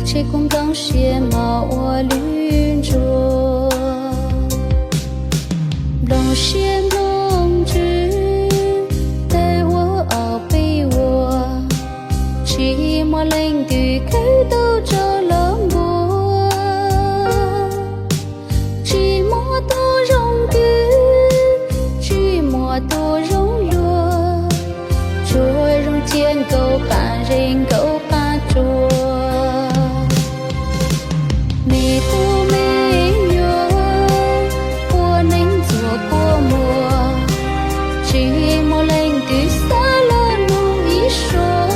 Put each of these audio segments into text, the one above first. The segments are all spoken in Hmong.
Tsis kuv nplooj siab mos ua lwm ntsuag, nplooj siab nplooj ntsws tawg ua ob peb vuag, tsis muaj leej twg khawb tau tso los npuag. Tsis muaj tus zoo kwv, tsis muaj tus zoo luag, tsuas zoo cia nkaus qab zes nkaus qab tsuas. Me tub me nyuam, ua neej ntxuav kua muag, tsis muaj leej twg xav los nug ib suab.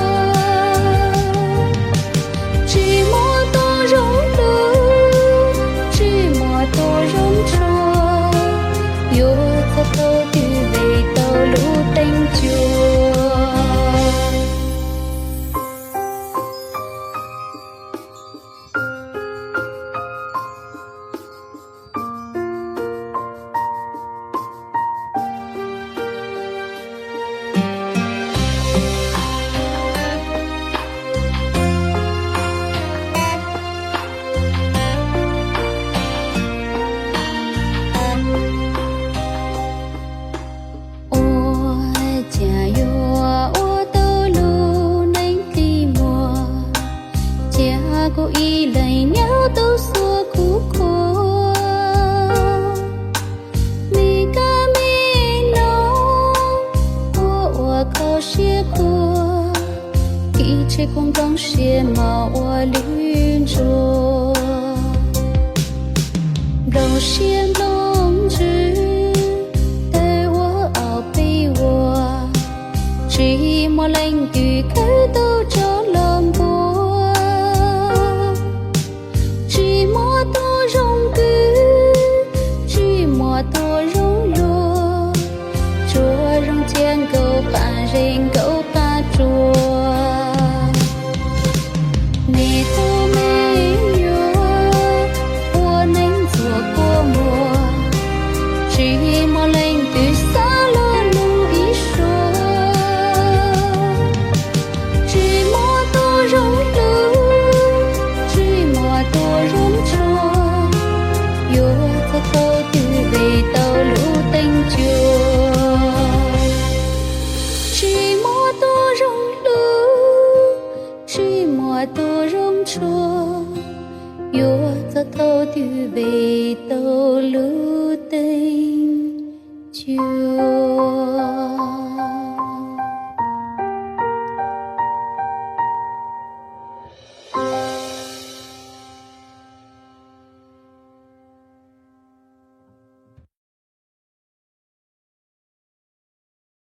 Tsis muaj tus zoo hlub, tsis muaj tus zoo tshua, yuav txog thaum twg ve tau lub teem cuab. Ua cas yuav ua tau lub neej qi muag, cia kuv ib leeg nyob tu xuav kuv khuab. Me kab me noog, ua ua kho siab khuab, kis tseg kuv nplooj siab mos ua lwm ntsuag. Nplooj siab nplooj ntsws tawg ua ob peb vuag, tsis muaj leej twg khawb tau tso los npuag. Tsis muaj tus zoo kwv, tsis muaj tus zoo luag, tsuas zoo cia nkaus qab zes nkaus qab tsuas. Me tub me nyuam, ua neej ntxuav kua muag, tsis muaj leej twg xav los nug ib suab. Tsis muaj tus zoo hlub, tsis muaj tus zoo tshua, yuav txog thaum twg ve tau lub teem cuab. Tsis muaj tus zoo hlub, tsis muaj tus zoo tshua, yuav txog thaum twg ve tau lub